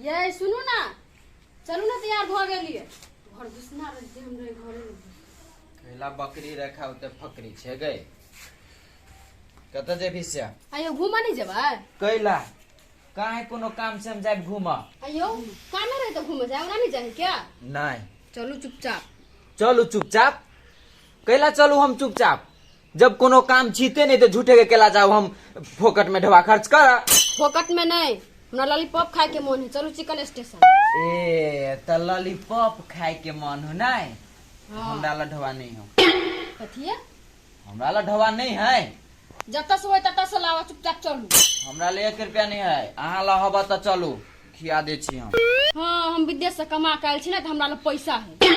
ये सुनू ना, चलू ना, तैयार भऽ गेलियै। घर घुसना रहै हम रहे घरे में। कैला बकरी रखा उते फकरी छे गए, कतऽ जेबही से? आइयो घूमऽ नहीं जेबै? कैला काहे? कोनो काम से हम जायब घूमऽ? आइयो कामे रहे तो घूमे जाए, ओना नहीं जाए क्या? नहीं। चलू चुपचाप। चलू चुपचाप? कैला चलू हम चुपचाप, जब कोनो काम छीते नहीं तो झूठे के केला जाओ हम फोकट में ढवा खर्च कर। फोकट में नहीं, हमरा लॉलीपॉप खाए के मन है, चलू चिकन स्टेशन। ए त लॉलीपॉप खाए के मन हो नहीं? हाँ। हमरा ला ढवा नहीं हो। कथी है? हमरा ला ढवा नहीं है। जतऽ से होय ततऽ से लावा, चुपचाप चलू। हमरा ले 1 रुपया नहीं है, अहाँ ला हबा तऽ चलू, खिया दे छी हम। हाँ, हम विदेश से कमा के आयल छी ना, तऽ हमरा लग पैसा है।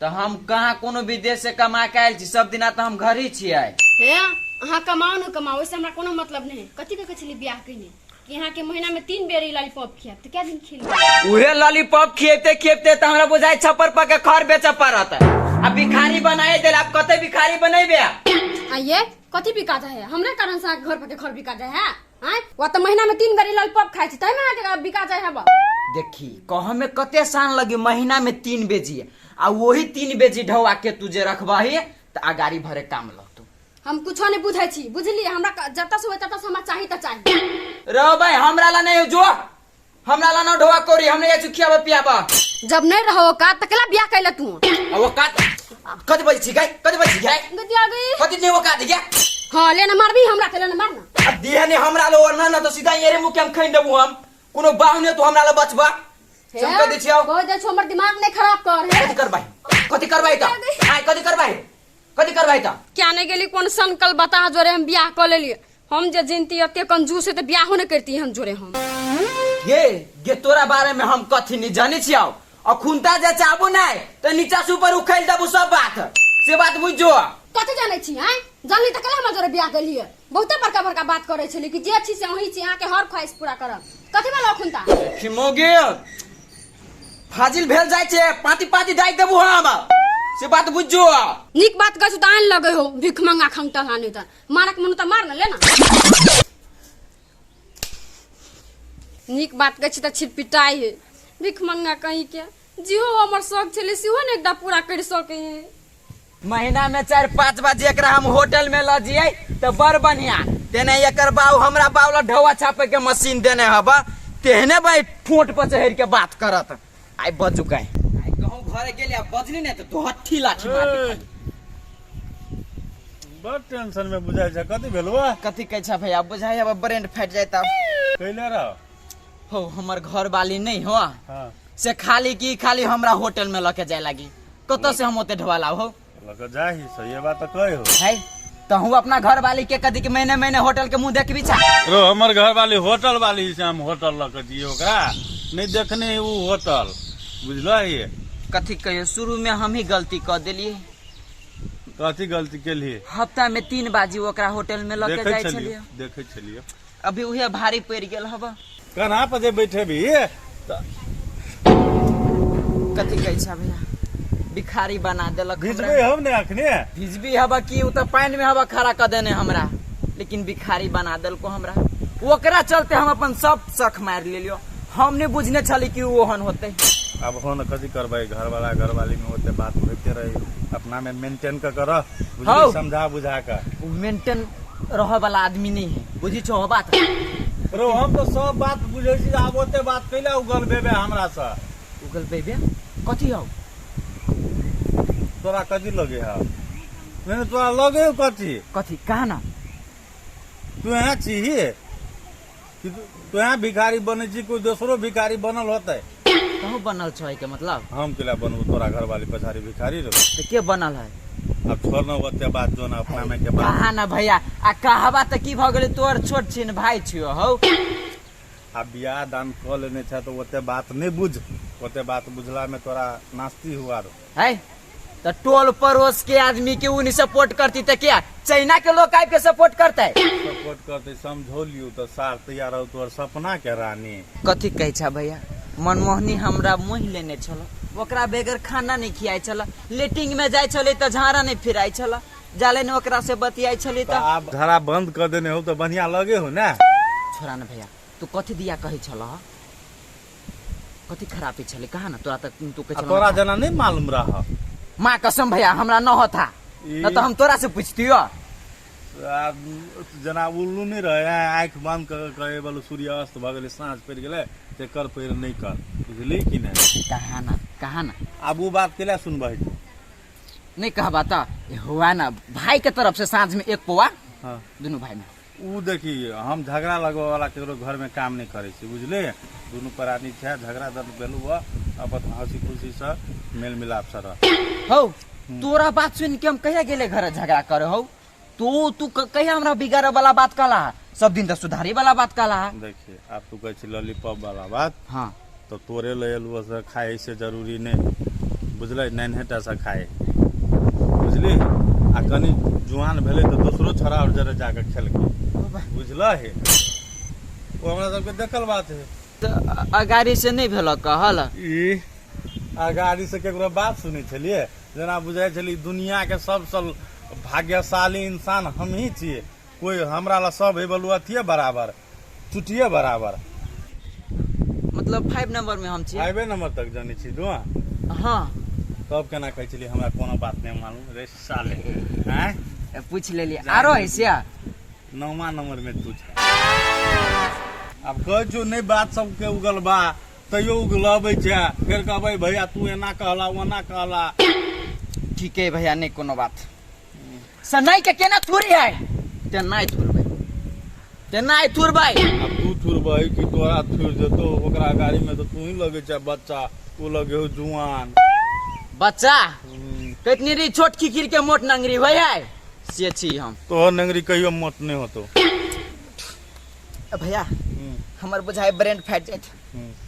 तऽ हम कहाँ कोनो विदेश से कमा के आयल छी? सब दिना तऽ हम घर ही छियै। हे, अहाँ कमाओ न कमाओ, ओहिसे हमरा कोनो मतलब नहीं है। कथी के छली बियाह कइने कि अहाँ के महीना में 3 बेर ई लॉलीपॉप खियाब, तऽ कै दिन खियाब? उहे लॉलीपॉप खिएते खिएते तऽ हमरा बुझाइ छप्पर पर के खर बेचऽ पड़त आ भिखारी बनाए देल। आब कते भिखारी बनेबे? आ ये कथी बिका जाए है? हमरे कारण से अहाँके घर पर के घर बिका जाए है? आँय, वा तऽ महीना में 3 बेर ई लॉलीपॉप खाइ छी, ताहिमे अहाँके बिका जाए है बा? देखी, कह में कते शान लगी, महीना में 3 बेजी, आ वही 3 बेजी ढौआ के तू जे रखबही तऽ अगाड़ी भरे काम लगतौ। हम कुछो नहीं बुझै छी, बुझलियै? हमरा जतऽ से होय ततऽ से हमरा चाही तऽ चाही। रहो भाई, हमरा ला नहीं हो, जो हमरा ला ना ढोआ कौड़ी, हमने ये खियाबा पियाबा। जब नहीं रहो का तऽ केला बियाह कैले तू? आ वो का कति बजे छी गाय, कति बजे छी गाय? गतिया गई। कति नहीं वो का दिया। हाँ, ले ना मारबी हमरा के, ले ना मार ना। अब दिया ने हमरा लो और ना ना तो सीधा येरे मुख के हम खैन देबू। हम कोनो बाहु ने तो हमरा ला बचबा चमका दे छियो। कह दे छो, हमर दिमाग नहीं खराब कर है। कथि करबाई, कथि करबाई त आय, कथि करबाई, कथि करबाई त? क्या नहीं गेली कोन संकल बता जोरे हम बियाह कऽ लेलियै। हम जे जिनती एते कंजूस है तऽ बियाहो नहीं करती हम जोरे हम। ये गे, तोरा बारे में हम कथि नहीं जाने छियो। अखुनता जे चाहबो नहीं त नीचा से ऊपर उखैल देबू सब बात, से बात बुझ जो। कथि जानै छी? आँय, जानली तऽ कल हमरा जोरे बियाह केलियै? बहुते बड़का बड़का बात करै छली कि जे छी से अहीं छी, अहाँके हर ख्वाहिश पूरा करब। कथी भेल अखुनता? खिमोगे फाजिल भेल जाइ छै, पाती पाती दाइ देबू हम, से बात बुझ जो। नीक बात कहै छी तऽ आनि लगै हो भीख मंगा खंगटल हानि, तऽ मारक मन तऽ मार ने ले ना। नीक बात कहै छी तऽ छिटपिटाइ है भीख मंगा कहीं के। जिहो हमर शौक छलै सेहो ने एकटा पूरा करि सकै है। महीना में 4-5 बार एकरा हम होटल में ल जियै तऽ बड़ बढ़िया। तेने एकर बाऊ हमरा बाऊ ला ढौआ छापे के मशीन देने हबा, तेहने भाई ठोंट पर चढ़ के बात करत। आइ बजू काय, आइ कहूँ घरे गेली आ बजली नहीं तऽ दोहट्ठी लाठी मार के खाली। बड़ टेंशन में बुझाइ छै, कथी भेलौ? कथी कहै छ भैया, बुझाइ हबा ब्रेंड फाटि जाय तब। कैले रह? हो, हमर घर वाली नहीं हो। हाँ। से खाली की खाली हमरा होटल में लके जाय लागी, कतऽ से हम ओते ढोआ लाब हो? लऽ जाही, सही बात तऽ कहि हो। है तहु अपना घर वाली के कदी के महीने महीने होटल के मुंह देखबी छा? रो, हमर घर वाली होटल वाली से हम होटल लऽ के जियै ओकरा नहीं देखने उ होटल, बुझलही? कथी कहियो, शुरू में हम ही गलती कऽ देलियै। कथी गलती केलियै? हफ्ता में 3 बाजी ओकरा होटल में लके देखै जाइ छलियै। छलियै। देखै छलियै। अभी उहे भारी पड़ि गेल हब। कन्हा पर जे बैठेबी तऽ कथी कहै छ भैया, भिखारी बना देलक हमरा। भिजबै हम ने अखने। भिजबी हबा की, उ तऽ पानि में हबा खड़ा कऽ देने हमरा, लेकिन भिखारी बना देलको हमरा। ओकरा चलते हम अपन सब शख मारि लेलियो। हम नहि बुझने छली कि उ ओहन होतै। आब हो ने, कथी करबै, घरवाला घरवाली में ओते बात होइते रही, अपना में मेंटेन कऽ के रह, बुझली? हौ। समझा बुझा कऽ। उ मेंटेन रहऽ वाला आदमी नहीं है, बुझी छो हो बात? रो, हम तऽ सब बात बुझै छी, आब ओते बात कैला उगल बेबे हमरा से? उगल बेबे कथी हौ? तोरा कथी लगे है? नहीं नहीं, तोरा लगे हौ कथी? कथी कहा ना। तू यहाँ छी कि तू यहाँ भिखारी बनै छी, कोई दोसरो भिखारी बनल होतै? कहूँ बनल छो के मतलब? हम केला बनबू तोरा घरवाली पछाड़ी भिखारी रो? तऽ के बनल है? अब छोड़ न ओते बात, जो ना अपना में के बात। कहा ना भैया, आ कहबा तऽ की भऽ गेलै, तोहर छोट छिन भाई छियो हौ। आ बियाह दान कऽ लेने छै तऽ ओते बात नहीं बुझ, ओते बात बुझला में तोरा नास्ती हुआ रो। है तऽ टोल पड़ोस के आदमी के उ नहीं सपोर्ट करती तऽ क्या चाइना के लोग आबि के सपोर्ट करतै? सपोर्ट करते, समझौलियो तऽ सार तैयार हो तोहर सपना के रानी। कथी कहै छ भैया, मनमोहनी हमरा मोहि लेने छल, ओकरा बगैर खाना नहीं खियाइ छल, लेटिंग में जाइ छलै तऽ झाड़ा नहीं फिराइ छल, जाले ने ओकरा से बतियाइ छलै। तऽ तऽ आब झाड़ा बंद कर देने हो तऽ बढ़िया लगे हो ने। छोड़ा ने भैया, तू कथी दिया कहै छल? कथी खराबी छलै कहा ना तोरा तक तू आ कहै छला तोरा जेना नहि मालूम रह माँ कसम भैया हमरा न होता ई- न तऽ हम तोरा से पूछतियो आ, जेना उल्लू नहि रहै आँखि बंद कऽ के कहै बोलू सूर्यास्त भऽ गेलै साँझ पड़ि गेलै तेकर पैर नहि कर बुझली कि नहि कहा ना कहा ना आब ओ बात केला सुनबै तू नहीं कहबा तऽ हुआ ना भाई के तरफ से साँझ में एक पौआ हाँ दुनू भाई में ओ देखी हम झगड़ा लगबै वाला केकरो घर में काम नहि करै छी बुझले दुनू प्राणी छै झगड़ा दर्द भेलू हुआ अपन हंसी खुशी से मेल मिलाप से रह हौ तोरा बात सुन के हम कहिया गेले घर झगड़ा करे हौ तू तू कहिया हमरा बिगाड़े वाला बात कहला सब दिन तऽ सुधारे वाला बात कहला देखिए आब तू कहै छी लॉलीपॉप वाला बात हाँ तऽ तोरे लऽ एलू से खाइ से जरूरी नहि बुझलै नैन्हेटा से खाइ बुझली आ कनि जुआन भेलै तऽ दोसरो छोड़ा आओर जरे जाके खेलकै बुझल हे ओ हमरा सबके देखल बात है तऽ अगाड़ी से नहि भेल कहल ई अगाड़ी से केकरो बात सुनै छलियै जेना बुझाइ छलै दुनियाके सबसँ भाग्यशाली इंसान हमही छियै कोइ हमरा लए सब हे बोलू अथिये बराबर चुटिये बराबर मतलब 5 नंबर में हम छियै फाइवे नंबर तक जानै छी तू हाँ तब केना कहै छलियै हमरा कोनो बात नहि मालूम रे साले आँय पूछ लेलियै आरो है से नौमा नंबर में तू छै आब कहै छौ नहि बात सबके उगल बा तैयो उगलबै छै फेर कहबै भैया तू एना कहला ओना कहला ठीक है भैया नहीं कोनो बात सनाई के केना थुरी है ते नहीं थुरबै ते नहीं थुरबै आब तू थुरबै कि तोरा थुर जेतौ ओकरा गाड़ी में तऽ तू ही लगै छै बच्चा ओ लगे हो जुआन बच्चा कितनी री छोट खिखिर के मोट नंगरी होय है से छी हम तोहर नंगरी कहियो मोट नहि होतो भैया हमर बुझाइ ब्रेंड फाटि जायत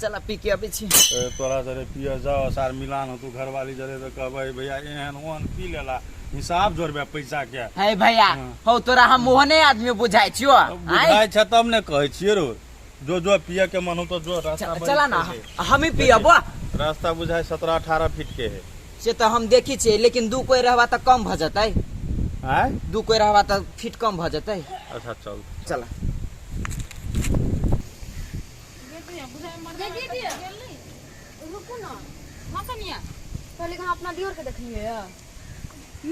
चल पी के अबै छी ए, तोरा जरे पिय जाओ सार मिलान होतौ घरवाली जरे तऽ कहबै भैया एहन ओहन पी लेला हिसाब जोड़बै पैसा के हे भैया हाँ। हौ तोरा हम ओहने आदमी बुझाइ छियो आँय? बुझाइ छै तब ने कहै छियै रो जो जो पिय के मन होतो जो रास्ता चल- बड़ी चला ना छै। हम ही पियब रास्ता बुझाइ 17-18 फीट के है से तऽ हम देखी छियै लेकिन दू कोइ रहबा तऽ कम भऽ जेतै आँय दू कोइ रहबा तऽ फीट कम भऽ जेतै अच्छा चल चल रुकू ना हाँ कनिया पहले अहाँ अपना दियोर के देखलियै यऽ?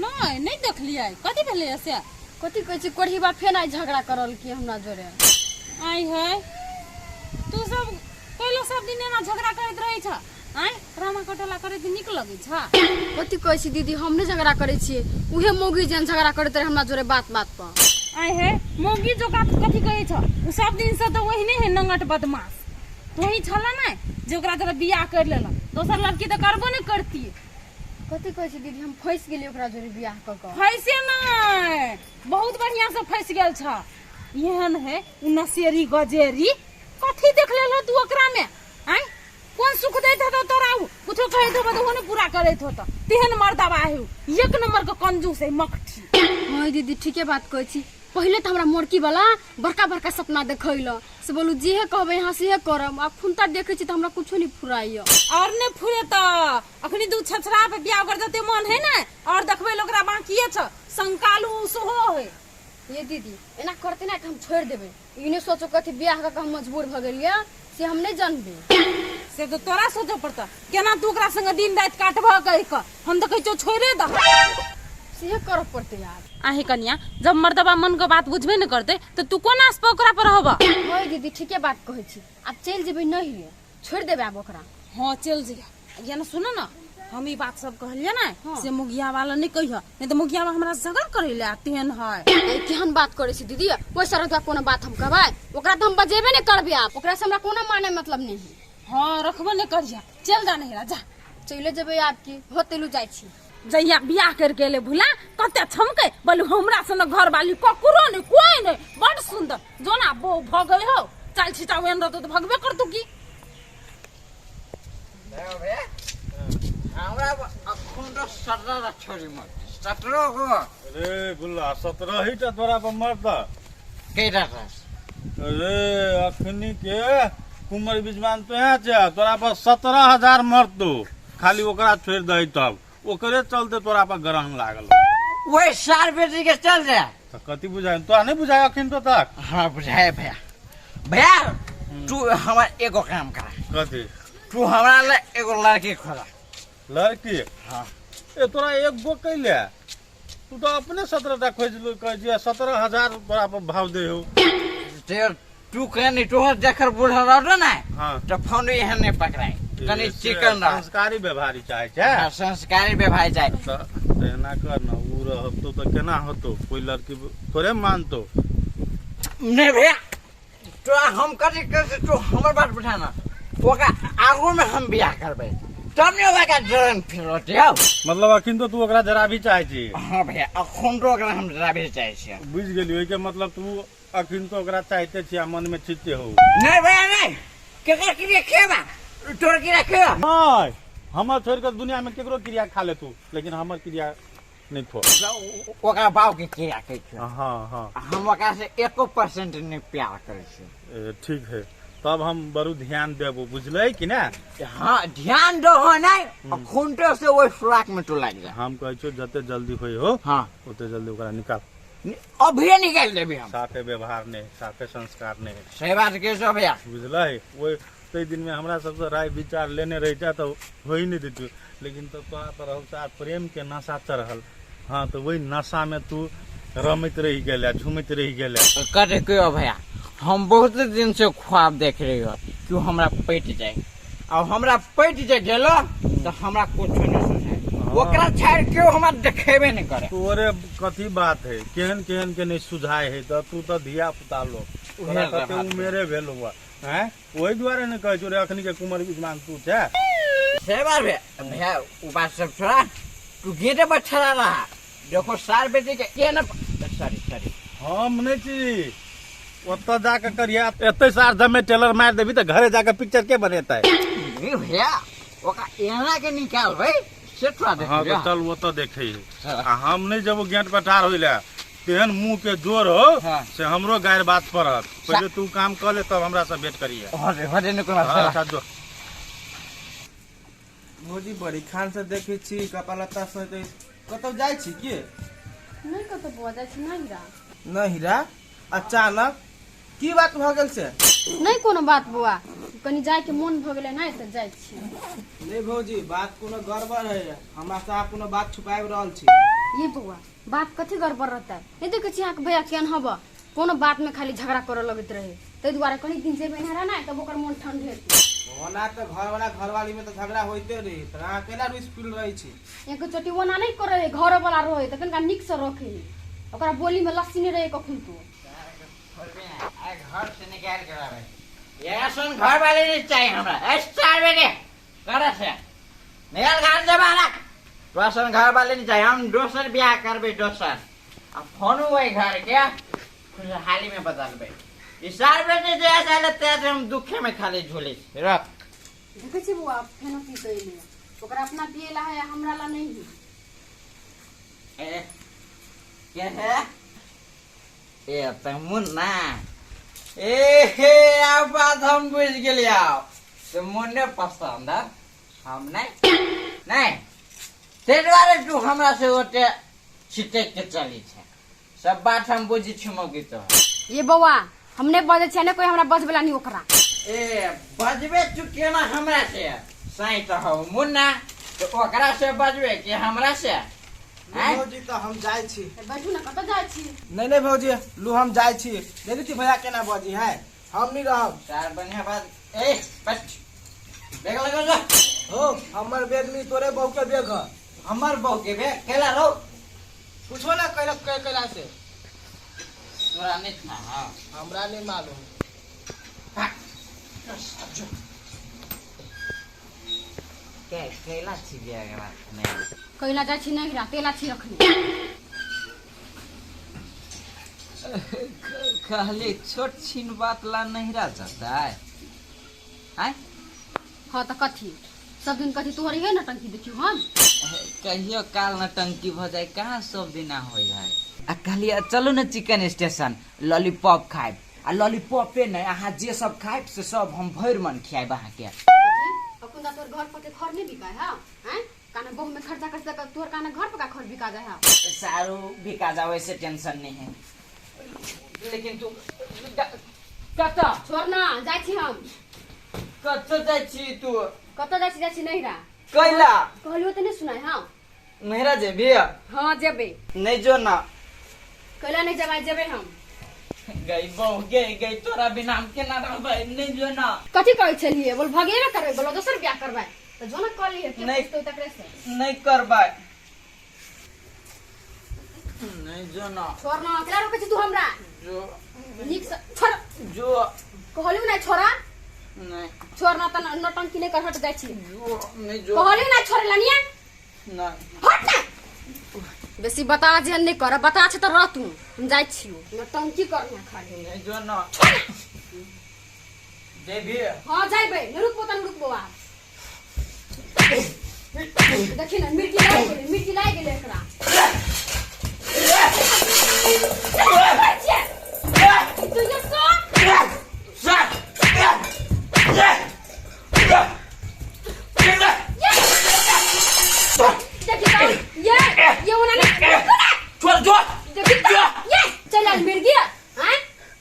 नहि नहि देखलियै कथी भेलैया से कथी कहै छी कोढ़ीबा फेर आइ झगड़ा करल की हमरा जोरे आइ है तू सब कैलो सब दिन एना झगड़ा करैत रहै छ आइ रामा कटोला करैत नीक लगै छ कथी कहै छी दीदी हम नहि झगड़ा करै छियै उहे मौगी जेहन झगड़ा करैत रहै हमरा जोरे बात बात पर आइ है मौगी जोका कथी कहै छ उ सब दिन से तऽ ओहिने है नंगट बदमाश तोही छला ने जे ओकरा तोरा बियाह कर लेलक दोसर लड़की तऽ करबो नहि करती कथी कहै छी दीदी हम फँसि गेलियै ओकरा जोरे बियाह कऽ कऽ फैसे नहि बहुत बढ़िया से फंस गेल छ एहन है उ नशेरी गजेरी कथी देख लेल तू ओकरा में आय कोन सुख दैत होतो तोरा उ कुछो कहैत होबो तऽ ओहो नहि पूरा करैत होतो तेहन मर्दबा है उ एक नंबर के कंजूस है मकठी हाँ दीदी ठीके बात कहै छी पहिले तऽ हमरा मोरकी वाला बड़का बड़का सपना देखैल से बोलू जेहे कहबै अहाँ सेहे करब आ खुनता देखै छी तऽ हमरा कुछो नहि फुराइए और ने फुरे तऽ अखनी दू छछरा पे बियाह कर जते मन है ने और देखबै लोकरा बाकिए छ संकालू सेहो है ये दीदी एना करते ना कि हम छोड़ि देबै ई नहि सोचो कथी बियाह कऽ के हम मजबूर भऽ गेलियै से हम नहि जानबै से तऽ तोरा सोचऽ पड़तऽ केना तू ओकरा संगे दिन राति काटबह कहि कऽ हम तऽ कहै छियौ छोड़े दह सेहे करऽ पड़तै आब आहे कनिया जब मर्दबा मन के बात बुझबे ने करतै तऽ तू कोन आस पर ओकरा पर रहबह हँ दीदी ठीके बात कहै छी आब चलि जेबै नहिरे छोड़ि देबै आब ओकरा हाँ चलि जइह या ना सुन ना हम ई बात सब कहलियै ने हाँ। से मुगिया वाला नहीं कहिह नहीं तऽ मुगिया हमरा से झगड़ा करै ले आ तेहन है ए, केहन बात करै छी दीदी ओहि सरधुआ कोनो बात हम कहबै ओकरा तऽ हम बजेबे नहि करबै आब ओकरा से हमरा कोनो माने मतलब नहि है हाँ रखबो नहीं करिह चल जा नहिरा जा चले जेबै आब की होतेलू जाइ छी जहिया बियाह करके एले भुला कते छमके बोलू हमरा सन घर वाली ककरो नहीं कोई नहीं बड़ सुंदर जो ना बो भगै हो चाल छिटा एहन रहतो तऽ भगबे करतौ की हमरा अखन तो 17 छोड़ी मत 17 गो अरे गुल्ला 17 ही टा तोरा पर मरता केटा रस अरे अखनी के कुमर बिजमान तो यहाँ छै तोरा पर 17,000 मरतो खाली ओकरा छोड़ि दही तब ओकरे चलते तोरा पर ग्रहण लागल वही सार बेटी के चल रहा तऽ कथी बुझाय तोरा नहि बुझाय अखन तो तक हाँ बुझाए भैया भैया तू हमार एगो काम करा कथी तू हमरा ले एगो लड़की खोला। लड़की? हाँ। ए तोरा एक गो कैले, तू तो अपने 17 टा खोज कहै छियै, 17,000 तोरा पर भाव दे हो। ते तू कनी तोहर जखर बूढ़ा रहतो ने, हाँ, तो फोन एहन नहीं पकड़ाए, कनी चिकन रह। संस्कारी व्यवहारी चाहे छै। हाँ, संस्कारी व्यवहार चाहे। तऽ एना कर ने, ओ रहतो तऽ केना होतो? कोई लड़की थोड़े मानतो। नहीं भैया, तो हम कथी कर, तू हमर बात बुझा ना, ओकरा आगू में हम बियाह करबै तब ने ओकरा जरन फिर होते हौ। मतलब अखन तो तू ओकरा जरा भी चाहे छी? हाँ भैया, अखन तो ओकरा हम जराबे चाहे छियै। बुझि गेलियै, ओहिके मतलब तू अखन तो ओकरा चाहते छी आ मन में छिते हो। नहीं भैया नहीं, केकर क्रिया खेबा? तोर क्रिया खेबा? नहीं, हमर छोड़ के दुनिया में केकरो क्रिया खा ले तू, लेकिन हमर क्रिया नहीं खो। ओकरा बाप के क्रिया कहै छै। हाँ हाँ। हम ओकरा से 1% नहीं प्यार करै छियै। ठीक है, तब हम बड़ू ध्यान देबो, बुझलै कि ना? हाँ, ध्यान दो हो नहीं, खूंटो से ओहि सुराख में तू लागि जा। हम कहै छियौ जते जल्दी होय हो, हाँ, ओते जल्दी ओकरा निकाल। अभिये निकालि देबी हम। साफे व्यवहार नहीं, साफे संस्कार नहीं। सही बात के छौ भैया। बुझलै, ओहि ताहि दिनमे हमरा सबसँ राय विचार लेने रहि जा तऽ होइ नहि दैतौ, लेकिन तब तोरा पर रहौ प्रेम के नशा चढ़ल। हाँ, तऽ ओहि नशा में तू रमैत रहि गेले, झूमैत रहि गेले। कटे कहियो भैया, हम बहुत दिन से ख्वाब देख रही हो कि हमरा पटि जाए, और हमरा पटि जे गेलो तऽ हमरा कुछो नहीं सुझाए। ओकरा छोड़ के हमरा देखेबे नहीं करे। तोरे कथी बात है, केहन केहन के नहीं सुझाए है, तऽ तू तऽ धिया पुता लोग, तोरा कते उमेरे भेल हुआ हैं, ओहि दुआरे ने कहै छौ रे अखनी के कुमर विद्वान तू छै। से बात भैया, भैया उ बात सब छोड़ा, तू गेटे पर छड़ा रहा, देखो सार बेटी के के न, सॉरी सॉरी। हम नहीं छी ओतऽ जाके करिया, एते सार जमे टेलर मारि देबी तऽ घरे जाके पिक्चर के बनेतै? नहीं भैया, ओका एना के निकालबै से थोड़ा देख। हाँ, तऽ चल ओतऽ देखै है, आ हम नहीं जब गेट पर ठाढ़ होइले तेहन मुंह के जोर हो, हाँ, से हमरो गारि बात पड़त। पहिले तू काम कर ले, तब हमरा से भेंट करिए। होते होते नहीं कोनो। हाँ, अच्छा जो। भौजी, बड़ी खान से देखै छी कपड़ा लत्ता से कतौ जाइ छी की? नहि कतौ बौआ जाइ छी, नहि हीरा। नहि हीरा, अचानक की बात भऽ गेल से? नहि कोनो बात बौआ, कनी जायके मोन भऽ गेलै नहि तऽ जाइ छी। नहि भौजी, बात कोनो गड़बड़ है, हमरा से अहाँ कोनो बात छुपाबि रहल छी। ये बौआ, बात कथी गड़बड़ रहतै? नहि देखै छी अहाँके भैया केहन हब, कोनो बात में खाली झगड़ा करऽ लगैत रहे, ताहि दुआरे कनी दिन जेबै नहरा नहि तब ओकर मोन ठंड हेतै। ओना तऽ घरवाला घरवाली में तऽ झगड़ा होइते रही, तऽ अहाँ केना रुसि फूल रहै छी? एक चोटी ओना नहि करै है, घरो वाला रहे तऽ कनिका नीक से रखे है, ओकरा बोली में लस्सी नहि रहे कखन तो। घर से निकाल के लाबै ये सुन, घर वाले नहीं चाहिए हमरा, ए चार बेटे करे से निकाल घर से बाहर। दोसर घर वाले नहीं चाहिए, हम दोसर बियाह करबै दोसर, आ फोनो वही घर के खुशहाली में बदलबै। ई चार बेटे जे आयल ते हम दुखे में खाली झूले छी रख। देखै छी बौआ, फेनो पी के एलै, ओकरा अपना पिए ला है, हमरा ला नहीं है। ए के है? ए तऽ मुन्ना, ए हे, आब बात हम बुझि गेलियै, तऽ मुन्ने पसंद है, हम नहीं नहीं, ताहि दुआरे तू हमरा से ओते छिटक के चली छै, सब बात हम बुझी छी मौगी तो। ये बौआ, हम नहि बजै छियै, नहि कोई हमरा बजबेला नहीं ओकरा। ए बजबे तू केना हमरा से? सही तऽ हौ मुन्ना, तऽ ओकरा से बजबे कि हमरा से? आँय? भौजी, तऽ हम जाइ छी। बैठू ने, कतऽ जाइ छी? नहीं नहीं भौजी, लू हम जाइ छी, देखै छी भैया केना बजी है, हम नहीं रहब। चार बढ़िया बात, ए बस देख लगो जो। हो, हमर बैग नहीं, तोरे बहू के बैग है। हमर बहू के बैग केला रहो? कुछो ना कैलक, कैला से तोरा नहीं था? हाँ। हमरा नहीं मालूम। के कैला छी बैग रखने? कैला जाइ छी नहि हीरा, तेला छी रखने। कहली छोट छिन बात ला नहिरा जाता है आय? हाँ तऽ कथी सब दिन कथी तोहर इहे नटंकी देखियौ हम? कहियो काल नटंकी भ जाए, कहाँ सब दिना होइ है। आ कहलिए चलू ने चिकन स्टेशन लॉलीपॉप खायब, आ लॉलीपॉपे नहि, अहाँ जे सब खायब से सब हम भरि मन खियाब अहाँके। कथी अखुन तोहर घर पर के खर नहीं बिकाय है? हैं काने बहु में खर्चा खर्चा कर तोहर काने घर पर का खर बिका जाए है? सारू बिका जाओ, ऐसे टेंशन नहीं है, लेकिन तू कतऽ? छोड़ ना, जाइ छी हम। कतऽ जाइ छी तू? कतऽ जाइ छी? जाइ छी नैहरा। कैला? कहलियो तऽ नहि सुनाय। हाँ। नैहरा जेबी? हाँ, जेबै। नहि जो ना। कैला नहि जेबै? जेबै हम। गई बहु गई, गई तोरा बिना हम केना रहबै? नहि जो ना। कथी कहै छलियै? बोल, भगेबे करबै, बोलो दोसर बियाह करबै तऽ जो ना कहलियै के। नहि। पूछतौ तकरे से। नहि करबै, नहि जो ना। छोड़ ना, अकेला रोकै छी तू हमरा। जो। नीक से छोड़। जो। कहलियो ना छोड़ा। नहि। छोड़ ना तऽ नौटंकी नहि कर, हट जाइ छी। जो, नहि जो। कहलियो ना छोड़े ला निया। नहि। हट ना, बेसी बता जे नहि कर, बता छै तऽ रह तू, हम जाइ छियो। नौटंकी करना खाली। नहि जो ना। जेबी? हाँ, जाइबै। नहि रुकबो तऽ नहि रुकबो। आब देखी ने, मिर्ची लागि गेलै, मिर्ची लागि गेलै एकरा। तू ये सो। देखी तऽ ये ओना नहि रुकू ना। छोड़, जो। देखी तऽ ये चल आयल मिर्गी। आँय,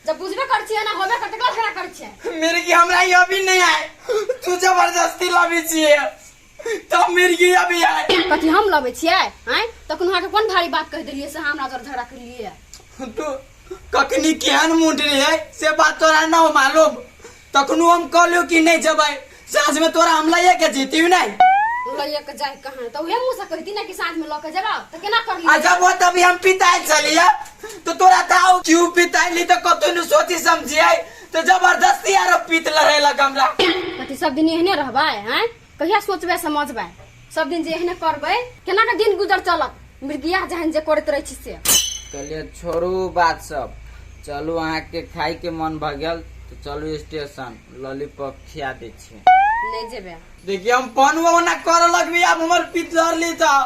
जब बुझबे कर छियै ना होबे करते, कल झगड़ा कर छियै? मिर्गी हमरा ई अभी नहीं आए, तू जबरदस्ती लाबी छियै तब मिर्गी अभी आए। कथी हम लबै छियै? आँय, तखन अहाँके कोन भारी बात कहि देलियै से हमरा जर झगड़ा करलियै? तू कखनी केहन मूड रहे से बात तोरा ना हो मालूम। तखनो हम कहलियो कि नहीं जबै, साँझ में तोरा हम लइए के जीती नहीं। लइए के जाय कहाँ? तऽ उहे मुँह से कहती ना कि साँझ में लऽ के जेबा, तऽ केना आ करलियै? जब वो तभी हम पिताई चलिए तो तोरा था क्यों पिताई तो कतो न सोची समझिए तो जबरदस्ती आरो पीत लड़े लग हमरा। कथी सब दिन एहने रहबै? आँय, कहिया सोचबै समझबै? सब दिन जे एहने करबै, केना के दिन गुजर चलत? मृगिया जहन जे करैत रहै छी से। कहलिए छोड़ू बात सब, चलू, अहाँके खाय के मन भऽ गेल तऽ चलू स्टेशन, लॉलीपॉप खिया दै छी। नहि जेबै। देखिए, हम फोन ओना करऽ लगबी, आब हमर पीत लड़ली तऽ।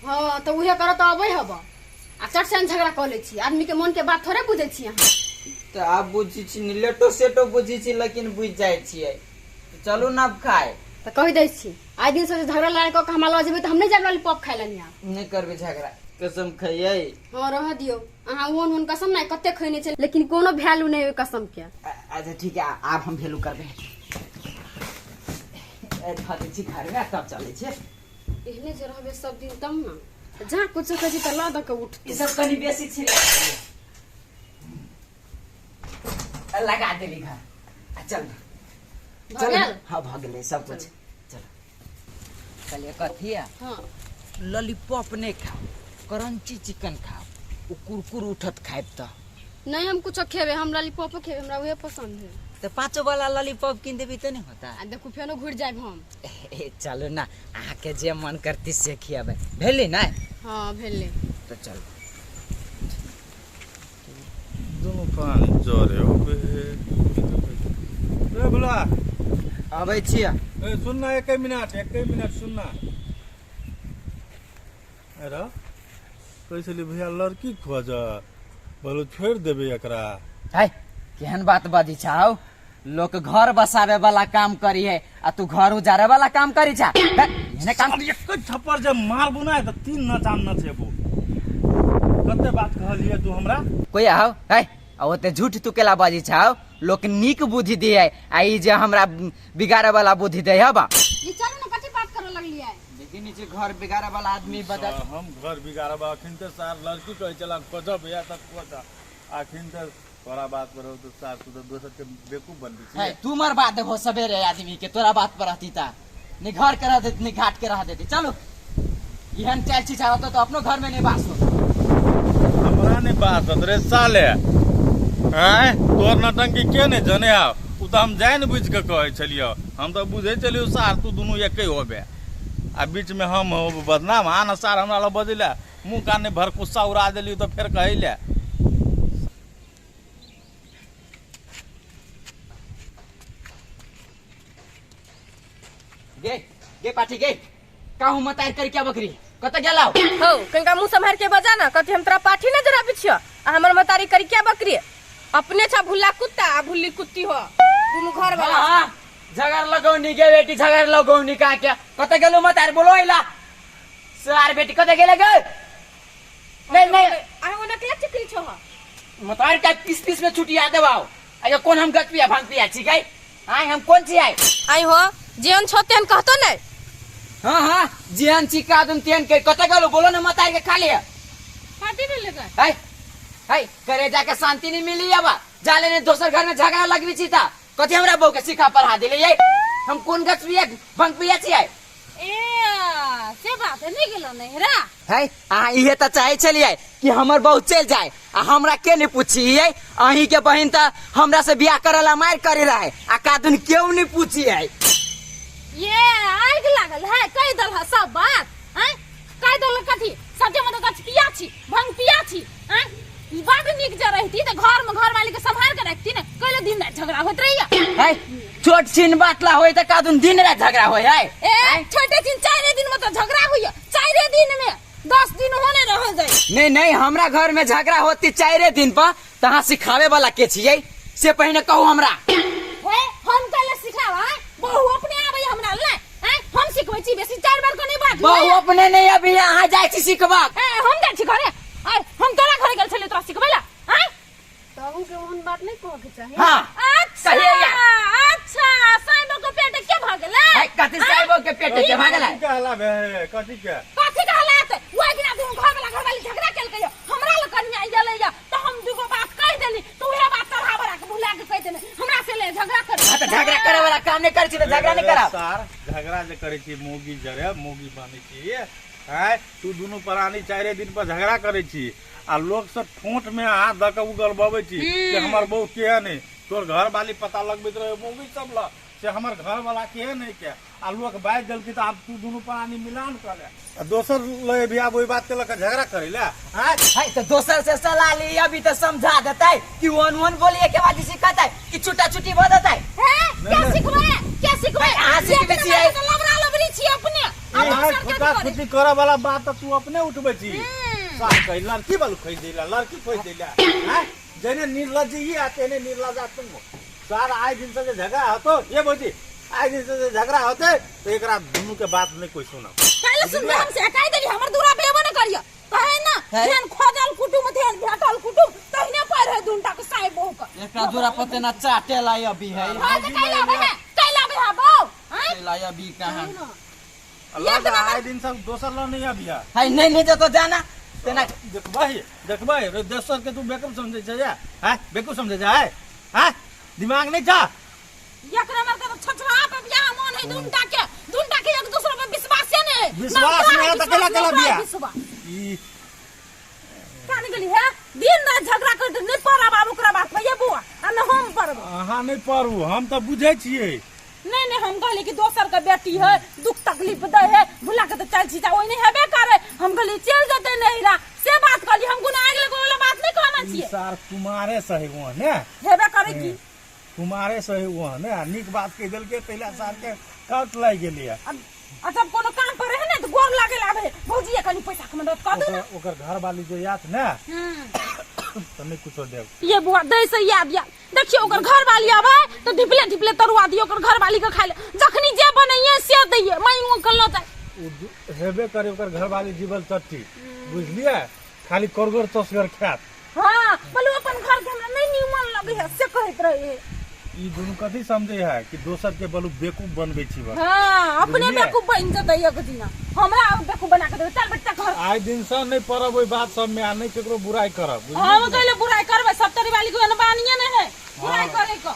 हँ, तऽ उहे करऽ तऽ अबै हब आ चट से झगड़ा कऽ लै छी। आदमी के मन के बात थोड़े बुझै छी अहाँ। तऽ आब बुझी छी, लेटो सेटो बुझी छी, लेकिन बुझि जाइ छियै। तऽ चलू ने आब खाय। तऽ कहि दै छी, आइ दिन से जे झगड़ा लड़ाइ कऽ के हमरा लऽ जेबै तऽ हम नहि जायब लॉलीपॉप खाय लए आब। नहि करबै झगड़ा, कसम खइयै। हँ, रहऽ दियौ अहाँ। ओहन ओहन कसम नहि कते खैने छै, लेकिन कोनो वैल्यू नहि ओहि कसम के। अच्छा ठीक है, आब हम वैल्यू करबै। धऽ दै छी घर में, तब चलै छी। एहने जे रहबै सब दिन तब ने जहाँ कुछो कहै छी तऽ लऽ दऽ के उठ। ई सब कनि बेसी छिड़े लगा देली घर आ चल। भऽ गेल? हाँ, भऽ गेलै सब कुछ, चल। कहलियै कथी है? हाँ। लॉलीपॉप नहि खाओ, क्रंची चिकन खाओ, ओ कुरकुर उठत खायब तऽ। नहीं, हम कुछो खेबे, हम लॉलीपॉपो खेबे, हमरा उहे पसंद है। तऽ पाँचो वाला लॉलीपॉप कीन देबी तऽ नहि होता? आ देखू, फेनो घुरि जायब हम। ए, चलू ना, अहाँके जे मन करती से खियाबै। भेलै ने? हाँ, भेलै। तऽ चलू। दुनू कान जरे हो बे। रे भोला। अबै छियै। ए, सुन ना, एक मिनट, एक मिनट सुन ना। अरे कहै छली भैया लड़की खोज, बोलो छोड़ि देबै एकरा। है, केहन बात बजै छौ? लोक घर बसावे वाला काम करी है आ तू घर उजारे वाला काम करी छा। है, एहने काम। साला एक थप्पड़ जे मारबो ना तऽ तीन नचान नचेबो। कते बात कहलियै तू हमरा? कोई आओ है आ ओते झूठ तू केला बजै छौ? लोक नीक बुद्धि दे है आ ई जे हमरा बिगाड़े वाला बुद्धि दे है बा। ये चलू ने, कथी बात करऽ लगलियै? देखी नीचे घर बिगाड़े वाला आदमी बदल। हम घर बिगाड़ब? अखन तऽ सार लड़की कहै छला खोजब या तऽ खोज, अखन तऽ तोरा बात पर तऽ सार तू तऽ दोसर के बेवकूफ बनबै है छी। तू मरबा देबो सवेरे आदमी के। तोरा बात पर रहती ता नहीं घर के रह देती, नहीं घाट के रह देती। चलो, एहन चाल चीज रहतो तो अपनो घर में नहीं बास हो। हमरा नहि बात रे साले। आँय, तोहर नटंकी के नहि जने आब? ओ तऽ हम जानि बुझि कऽ कहै छलियौ। हम तऽ बुझै छलियौ सार तू दुनू एके होबे आ बीच में हम होब बदनाम। आ न सार, हमरा लग बजै लए मुँह कान नहि भरकुस्सा उड़ा देलियौ तऽ फेर कहै लए। गे गे पाठी गे, काहू मत आर कर क्या बकरी कत गेलाउ? हौ, कनिका मुँह सम्हारि के बजा ना। कथी हम तोरा पाठी नजर आबै छियौ आ हमर मतारी करिया बकरी? अपने छा भुल्ला कुत्ता आ भुल्ली कुत्ती हो दुनू घर वाला। हाँ, झगड़ लगौनी गे बेटी, झगड़ लगौनी। कहाँ के कत गेलौ मत आर बोलो आइला सार बेटी कत गेले गे? नहीं नहीं। आ ओना केला चिकरी छो? मतार का पीस पीस में छुटिया देबाओ। अरे कोन हम गच पिया भांग पिया छी गई? आय हम कोन छी आय आई हो जेहन छो तेहन कहतो नहीं। हाँ हाँ जेहन छी कादुन तेहन के कत गेलो बोलो ना मत के खा लिया। कथी भेलै गे? है है करे जाके शांति नहीं मिली अब जा लेने दोसर घर में झगड़ा लगबी छी ता कथी हमरा बहू के सिखा पढ़ा दिले ये हम कोन गछ पिया भंग पिया छी ए से बात है नहीं गेलो नैहरा। है अहाँ इहे तऽ चाहै छलियै कि हमर बहू चलि जाय आ हमरा के नहीं पूछी ये अहीं के बहिन तऽ हमरा से बियाह करे ला मार करे रहे आ कादुन केहू नहीं पूछी है। ये आगि लागल है कहि दल है सब बात हैं कहि दल कथी सत्य में तो गछ पिया छी भंग पिया छी हैं ई बड नीक जे रहती तऽ घर में घर वाली के संभाल के रखती ने कैले दिन रात झगड़ा होइत रहिया। है छोट छिन बात ला होय तऽ कादुन दिन रात झगड़ा होय है। ए छोटे छिन 4 दिन में तो झगड़ा होइया 4 दिन में 10 दिन होने रह जाए। नहीं नहीं हमरा घर में झगड़ा होती 4 दिन पर तऽ अहाँ सिखावे वाला के छियै से पहिने कहू हमरा। हे हम कैले सिखावा बहू अपने आबै हमरा ले हैं हम सिखबै छी बेसी 4 बार को नहीं बात बहू अपने नहीं अभी अहाँ जाइ छी सिखबाक। ए हम जाइ छी घरे आय हम तोरा घरे गेल छलियै तोरा सिखबै ला आय तऽ अहूँके ओहन बात नहीं कहऽ के चाही। हाँ। अच्छा कहिए या। अच्छा साइबो के पेट के भ गेलै? है, कथी साइबो के पेट के भ गेलै? कथी कहला बे कथी के? कथी कहला त ओइ दिना दुनू घर वाला घर वाली झगड़ा केलकै या हमरा लग कनिया गेलै या त हम दुगो बात कहि देली त उहे बात चढ़ा बढ़ा के भुला के कहि देने हमरा से ले झगड़ा करे। हाँ, त झगड़ा करे वाला काम नहीं करै छी त झगड़ा नहीं करब। सार झगड़ा जे करै छी मौगी जरे मौगी बनै छी आँय तू दुनू प्राणी 4 दिन पर झगड़ा करै छी आ लोक सब ठोंठ में हाथ धऽ के उगलबबै छी कि हमर बहू केहन है तोर घर वाली पता लगबैत रहे मौगी सब लग से हमर घर वाला केहन है के आ लोक बाजि देलकै तऽ आब तू दुनू प्राणी मिलान कऽ ले आ दोसर लग भी आब ओहि बात के लऽ कऽ झगड़ा करै ले आँय है तऽ दोसर से सलाह ली अभी तऽ समझा देतै कि ओहन ओहन बोलिए के बाद सिखतै कि छुटा छुटी भऽ देतै। हे के सिखबै के सिखबै? अहाँ सिखबै छियै। लबरा लबरी छी अपने आ यहाँ दोसर के खुटा करे। खुटी करऽ वाला बात तऽ तू अपने उठबै छी साफ कही लड़की वालू खै दैला लड़की खै दैला आँय जेने निर्लज्ज ई आ तेने निर्लज्ज तुम सार आइ दिन से जे झगड़ा होतो ये भौजी आइ दिन से जे झगड़ा होते तो एकरा दुनू के बात नहीं कोई सुनब। पहले सुन हम से कहि देली हमर दूरा पे एबो न करियो कहे ना है। जेहन खोजल कुटुम तेहन भेटल कुटुम तहने पर है दुनटा के साई बहू के एकरा दूरा पर तेना चाटे ला अभी है हां त कैला बे है कैला बे है बहू हैं ला अभी कहां लग आइ दिन से दोसर लग नहीं अबिया है नहीं नहीं तो जाना तेना देखबै देखबै रे दोसर के तू बेवकूफ समझै छै या हैं बेवकूफ समझै छै हैं हैं दिमाग नहीं छा एक नंबर के तो छछड़ा पे बियाह मन है दुनटा के एक दूसरे पे विश्वास नहीं है। विश्वास ना नहीं है ओकरा त केला विश्वास, केला ना ओकरा बियाह? विश्वास। ई कान गेली है दिन रात झगड़ा करते नहीं पड़ब आब ओकरा बात पे ये बुआ आ न हम पड़ब। अहाँ नहीं पढ़ू हम तऽ बुझै छियै। नहीं नहीं हम कहली कि दोसर के बेटी है दुख तकलीफ दे है भुला के तो चल छी जा ओइ नहीं हेबे करे हम कहली चल जते नहिरा से बात कहली हम गुना आगि लगो वाला बात नहीं कहना ई छियै। सार कुमारे सही वो ने हेबे करे की कुमारे सही वो ने आ नीक बात कहि देलकै तैला सार के काट लागि गेलियै। आ जब कोनो काम पर रहे ने तो गोर लागे लाबे भौजी ये कनी पैसा के मदद कर दू ना। ओकर घर वाली जे यात ने तऽ नहि कुछो देब। ये बुआ दै से याद या देखियो ओकर घर वाली आवे तो ढिपले ढिपले तरुआ दियो ओकर घर वाली के खाइ ले जखनी जे बनैये से दैये मांगो के लऽ जाय। ओ हेबे करे ओकर घर वाली जीवल चट्टी बुझलियै खाली करगर तसगर खायत। हां बोलू अपन घर के हमरा नहीं नीमन लगे है से कहैत रहे। ई दुनू कथी समझे है कि दोसर के बलू बेवकूफ बनबै छी बस। हां अपने बुझलियै? बेवकूफ बन जतै एक दिना हमरा बेवकूफ बना के देबै चल बेटा घर। आइ दिन से नहीं पड़ब ओहि बात सब में आ नहीं केकरो बुराई करब, बुझलियै? हम कहले बुराई करबै सप्तरी वाली के बानिए नहीं है बुराई करे के।